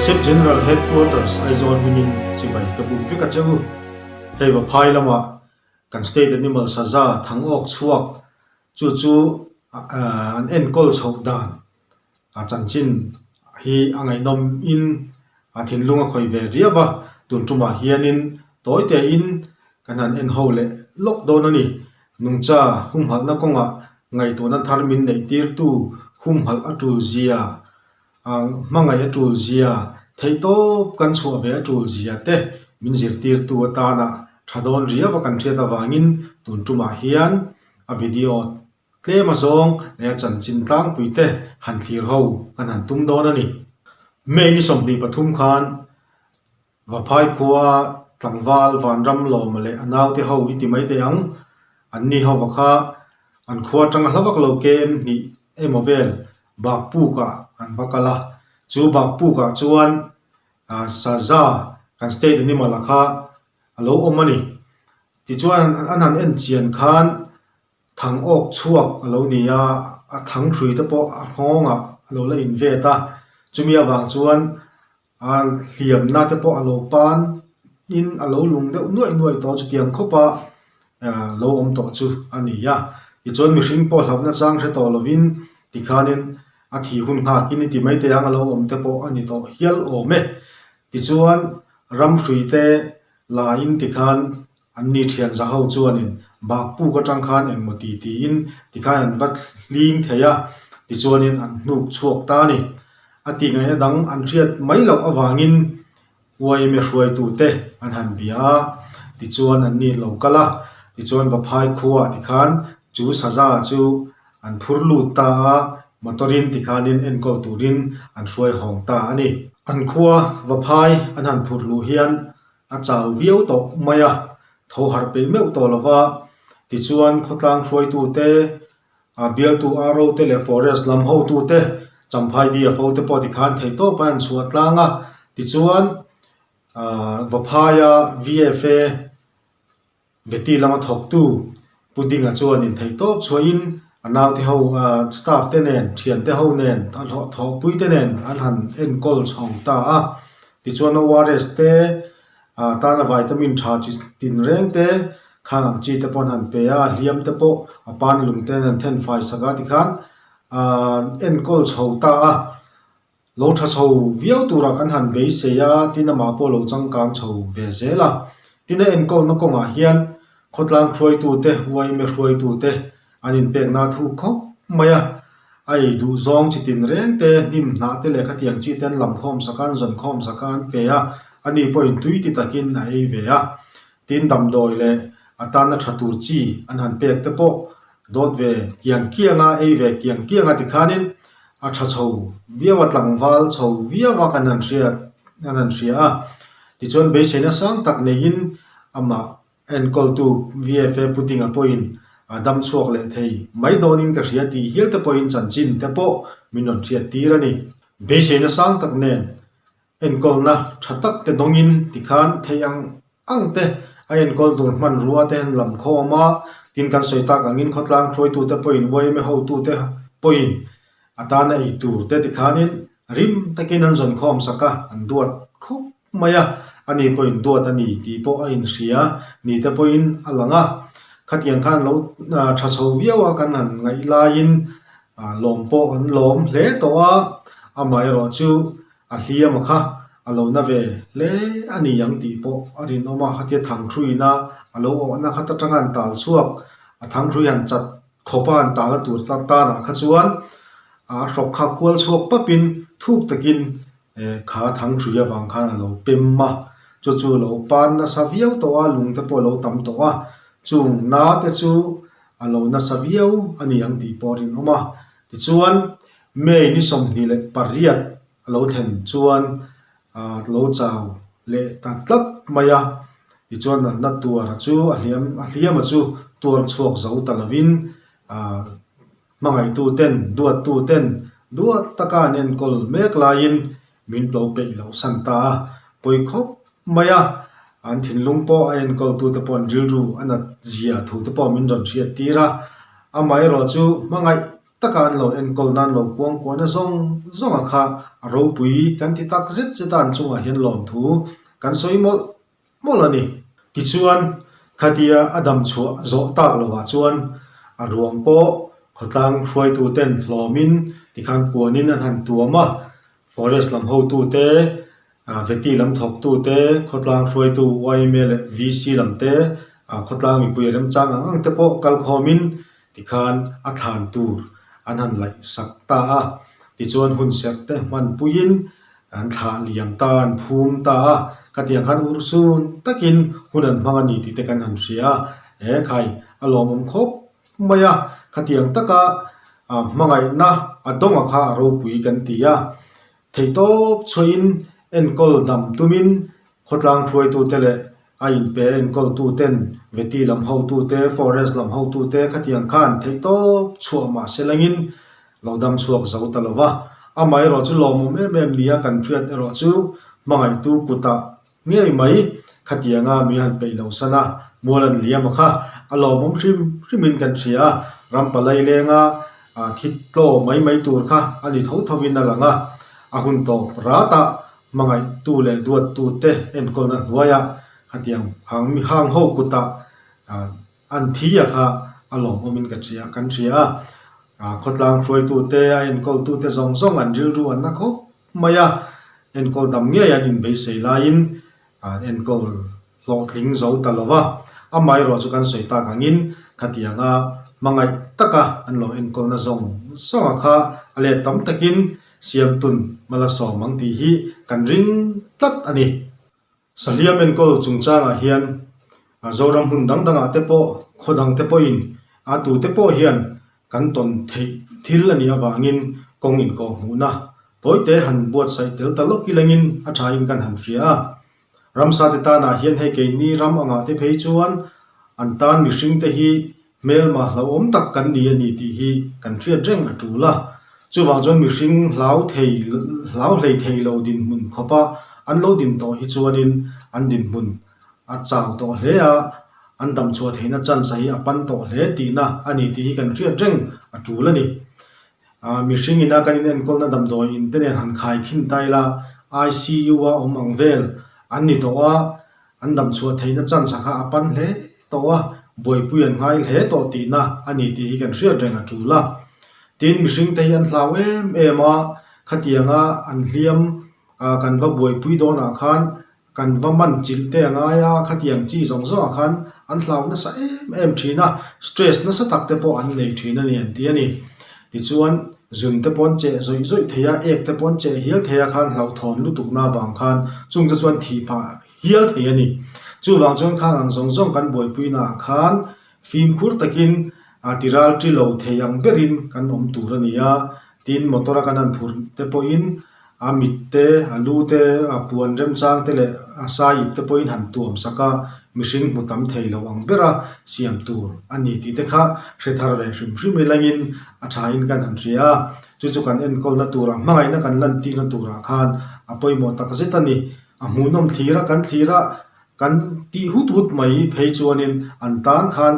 ASEP General Headquarters Aizawl hmingin chibai ka buk vek a che u. Hei Vaphai lamah kan State Animal Saza thangawk chhuak chu chu an enkawl chhoh dan a chanchin hi a ngaihnawm in a thinlung a khawih ve riau a, tun tumah hianin tawi tein kan han en ho leh lawk dawn a ni. Nungcha humhalhna kawngah ngaihtuahna thar min neih tirtu humhalh a tul zia, hmangaih a tul zia, theihtawp kan chhuah ve a tul zia te min zirtirtu atana tha dawn riau a kan hriat avangin tun tumah hian a video Tlem a zawng leh a chanchin tlangpui te han thlir ho kan han tum dawn a ni. May ni 23 khan Vaphai khua tlangval Vanram Lawma leh a naute ho i ti mai teh ang, an ni ho va kha an khua atanga hla vak lo kem hnih emaw vel Bakpukah an va kal a, chu Bakpukah chuan Saza kan state animal a kha a lo awm a ni. Tichuan an han en chian khan Thang awk chhuak a lo ni a, a thang hrui te pawh a nghawngah a lo la invet a, chumi avang chuan a hliamna te pawh a lo pan in a lo lung deuh nuaih nuaih tawh chutiang khawp a lo awm tawh chu a ni a. Tichuan mihring pawh hlauhna chang hre tawh lovin tikhanin a thih hun nghakin i ti mai teh ang a lo awm te pawh a ni tawh hial awm e. Tichuan ram hrui te la in tikhan An ni thian za ho chuanin Bakpuk atang khan engmaw ti tiin tikhan an va hling thei a, tichuanin an hnuk chhuak ta a ni. A tih ngaihna dang an hriat mai loh avangin YMA hruaitute an han bia a, tichuan an ni lo kal a, tichuan Vaphai khuaah tikhan chu saza chu an phur lut ta a, motor-in tikhanin enkawl turin an hruai hawng ta a ni. An khua Vaphai an han phur luh hian A chau viau tawh mai a, tho harh peih meuh tawh lo va, tichuan khawtlang hruaitute, a bialtu RO te leh Forest lam hotute, Champhai DFO te pawh tikhan theihtawp a an chhuah tlang a, tichuan Vaphaia VFA Veti lama thawktu Pu Dinga chuan intheihtawp chhuahin a naute ho, staff te nen, thiante ho nen, a hlawhthawhpui te nen an han enkawl chho ta a. Tichuan ORS te, tana vitamin tha chi tinreng te, khang ang chi te pawh an han pe a, a hliam te pawh a pan lung te an han thenfai sak a tikhan enkawl chho ta a. Lo tha chho viau turah kan han beisei a, tin amah pawh lo changkang chho ve zel a. Tin a enkawlna kawngah hian khawtlang hruaitute, YMA hruaitute an inpekna a thuk khawp mai a. A ei duh zawng chi tin reng te, hnim hnah te leh khatiang chi te an lam khawm sak a, an zawn khawm sak a, an pe a, ani pawhin tui ti takin a ei ve a. Tin damdawi leh a tana tha tur chi an han pek te pawh dawt ve kiang kiang a, ei ve kiang kiang a tikhanin a tha chho viau a, tlangval chho viau a kan han hriat kan han hria a. Tichuan beiseina sang tak neiin amah enkawltu VFA Pu Dinga pawhin a dam chhuak leh thei mai dawnin ka hria tih hial te pawhin chanchin te pawh min rawn hriat tir a ni. Beiseina sang tak nen Enkawlna tha tak te dawngin tikhan theih ang ang te a enkawl tur hmanrua te an lam khawm a, tin kan sawi tak angin khawtlang hruaitute pawhin YMA hotute pawhin a tana ei tur te tikhanin rim takin an zawn khawm sak a, an duat khawp mai a, ani pawhin duat a ni tih pawh a inhria ni te pawhin a lang a, khatiang khan lo tha chho viau a kan han ngaih laiin lawm pawh an lawm hle tawh a, amaherawhchu A hliam a kha a lo na ve hle a ni ang tih pawh a rinawm a, khatia thangthruina a lo awhna kha ta tanga an tal chhuak, a thangthrui han chat khawp a an talna tur ta tanah kha chuan a hrawk kha kual chhuak papin thuk takin kha thangthrui avang khan a lo pem a, chu chu a lo pan nasa viau tawh a, lung te pawh a lo tam tawh a, chung na te chu a lo nasa viau a ni ang tih pawh a rinawm a, tichuan May ni 28 a lo thlen chuan a lo chau leh ta tlat mai a, tichuan a na tuar chu a hliam a hliam a chu tuar chhuak zo ta lovin ah hmangaihtu ten duattu ten duat taka an enkawl mek laiin min tlo peih loh san ta a, pawi khawp mai a, an thinlung pawh a enkawltu te pawh an rilru a nat zia thu te pawh min rawn hriat tir a, amaherawhchu hmangaih. taka an lo enkawl nan lo kuangkuahna zawng zawnga kha a ropui kan ti tak zet zet a an chungah hian lawmthu kan sawi mawlh mawlh a ni. Tichuan, khatia a dam chhuah zawh tak lovah chuan a ruang pawh khawtlang hruaituten hlawmin tikhan puanin an han tuam a, forest lam hotute, Veti lam thawktute, khawtlang hruaitu yma leh VC lam te, khawtlang mipui remchang ang ang te pawh kalkhawmin tikhan a thlan tur an han laih sak ta a. Tichuan hun serh te hman puiin an thlah liam ta, an phum ta a. Khatiang khan urhsun takin hun an hmang a ni tih te kan han hria a. He khai a lawmawm khawp mai a. Khatiang taka hmangaihna a dawnga kha a ropui kan ti a. Theihtawp chhuahin enkawl dam tumin khawtlang hruaitute leh a inpe enkawltuten Veti lam hotute, Forest lam hotute khatiang khan theihtawp chhuah mah se langin lo dam chhuak zo ta lo va. Amaherawh chu lawmawm em em nia kan hriat erawh chu hmangaihtu kutah Ngei mai, khatianga mi han peih lo san a, mual an liam a kha, a lawmawm hrim hrimin kan hria a, ram palai lenga thi tlaw mai mai tur kha a ni tho thovin a lang a, a hun tawp ratah hmangaihtu leh duattu te enkawlna hnuaiah khatiang hang mi hang ho kutah an thi a kha a lawmawmin ka hria kan hria a, khawtlang hruaitute a enkawltute zawng zawng an rilru an na khawp mai a, enkawl dam ngei an inbeisei laiin an enkawl hlawhtling zo ta lo va, amaherawh chu kan sawi tak angin khatianga hmangaih taka an lo enkawlna zawng zawnga kha a let tam takin Siamtun Malasawm ang tih hi kan ring tlat a ni. Sahliam enkawl chungchangah hian Zoram hmun dang dangah te pawh khaw dang te pawhin a tute pawh hian kan tawn theih thil a nih avangin kawng inkawh hmuhna tawite han buatsaih tel ta lawk ilengin a thain kan han hria a. Ramsa te tanah hian hei keini ram angah te phei chuan an tan mihring te hi Hmelma hlauhawm tak kan ni a ni tih hi kan hriat reng a tul a. Chuvang chuan mihring hlau thei hlau hlei thei lo dinhmun khawpa an lo din tawh hi chuanin an dinhmun a chau tawh hle a, an dam chhuah theihna chance hi a pan tawh hle tihna a ni tih hi kan hriat reng a tul a ni. Mihring ina kan inenkawlna damdawi in te nen han khai khin ta ila ICU a awm ang vel an ni tawh a, An dam chhuah theihna chance kha a pan hle tawh a, buaipui an ngai hle tawh tihna a ni tih hi kan hriat reng a tul a. Tin, mihringte hi an hlau em em a, khatianga an hliam kan va buaipui dawnah khan kan va man chilh te a ngai a, khatiang chi zawng zawngah khan an hlau nasa em em thin a, stress nasa tak te pawh an nei thin a ni an ti a ni. Tichuan, zun te pawh an cheh zawih zawih thei a, ek te pawh an cheh hial thei a khan hlauhthawn lutukna avang khan chungte chuan thih phah hial thei a ni. Chuvang chuan khang ang zawng zawng kan buaipuinaah khan fimkhur takin a tiral ṭi lo thei ang berin kan awm tur a ni a, tin motor a kan han phurh te pawhin a mit te, a lu te, a puan remchang te leh a sai ip te pawhin han tuam sak a, mihring hmu tam thei lo ang bera siam tur a ni tih te kha hre thar ve hrim hrim ilangin a thain kan han hria a, chu chu kan enkawlna turah hmangaihna kan lantirna turah khan a pawimawh tak zet a ni. A hmuhnawm thlir a, kan thlir a, kan tih hut hut mai phei chuanin an tan khan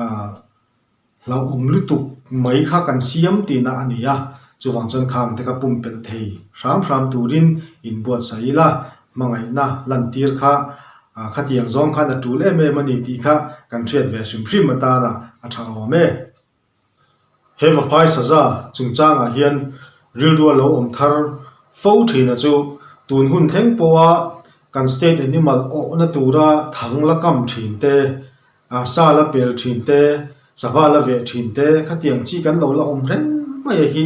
ahh hlauhawm lutuk mai kha kan siam tihna a ni a, chuvang chuan khang te kha pumpelh thei hram hram turin inbuatsaih ila, hmangaihna lantir kha ah khatiang zawng khan a tul em em a ni tih kha kan hriat ve hrim hrim atana a tha awm e. He vaphai saza chungchangah hian rilru a lo awm thar fo thina chu tun hun thleng pawha kan state animal awhna tura thang la kam thin te, sa la pel thin te, sava la veh thin te khatiang chi kan lo la awm reng mai a hi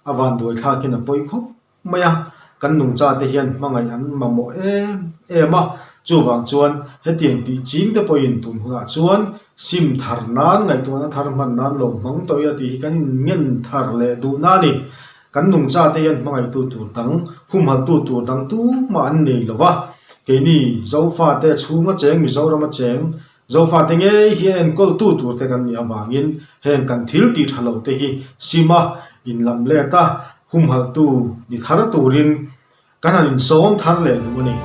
a vanduai thlakin a pawi khawp mai a, kan nungcha te hian hmangaih an mamawh em em a, chuvang chuan hetiang tih ching te pawhin tun hunah chuan sim thar nan ngaihtuahna thar hman nan lo hmang tawh ila tih hi kan inngen thar leh duhna a ni. Kan nungcha te hian hmangaihtu tur dang, humhaltu tur dang tumah an nei lo va, keini Zofate chhunga cheng Mizorama cheng Zofate ngei hi a enkawltu turte kan nih avangin heng kan thil tih tha lo te hi sim a, inlam let a, humhalhtu ni thar turin kan han insawm thar leh duh a ni.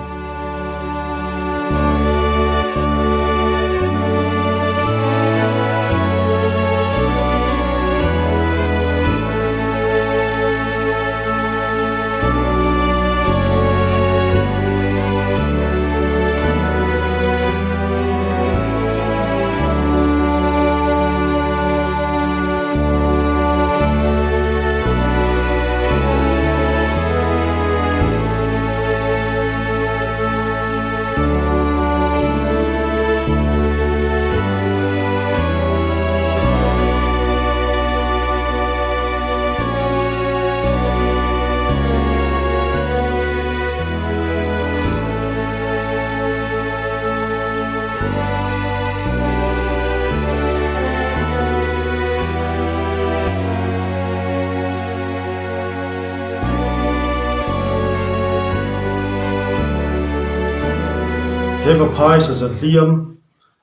He Vaphai saza hliam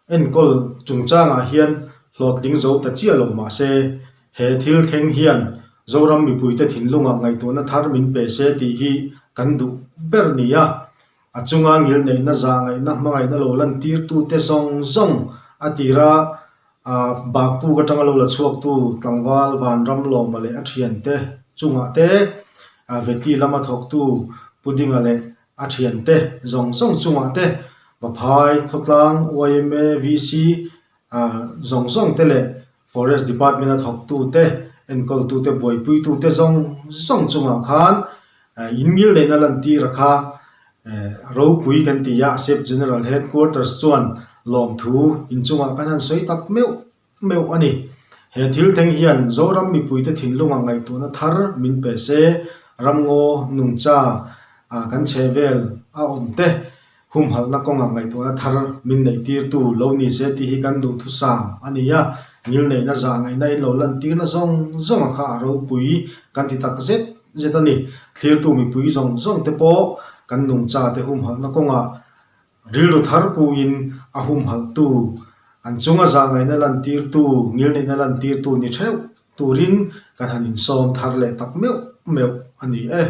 enkawl chungchangah hian hlawhtling zo ta chiah lo mah se, he thil thleng hian Zoram mipuite thinlungah ngaihtuahna thar min pe se tih hi kan duh ber ni a. A chunga ngilneihna zahngaihna hmangaihna lo lantirtute zawng zawng a tira Bakpuk atanga lo la chhuaktu tlangval Vanram Lawma leh a thiante chungah te, Veti lama thawktu Pu Dinga leh a thiante zawng zawng chungah te, Vaphai khawtlang yma VC zawng zawng te leh Forest Department a thawktu te, enkawltu te, buaipuitu te zawng zawng chungah khan in ngilneihna lantir a kha ropui kan ti a, SEP General Headquarters chuan lawmthu inchungah kan han sawi tak meuh meuh a ni. He thil thleng hian Zoram mipuite thinlunga ngaihtuahna thar min pe se, ramngaw nungcha kan chhehvel a awm te Humhalhna kawngah ngaihtuahna thar min neihtirtu lo ni se tih hi kan duhthusam a ni a, ngilneihna zah ngaihna in lo lantirna zawng zawng a kha a ropui kan ti tak zet zet a ni. Thlirtu mipui zawng zawng te pawh kan nungcha te humhalhna kawngah rilru thar puin a humhalhtu, an chunga zah ngaihna lantirtu, ngilneihna lantirtu ni theuh turin kan han insawm thar leh tak meuh meuh a ni e.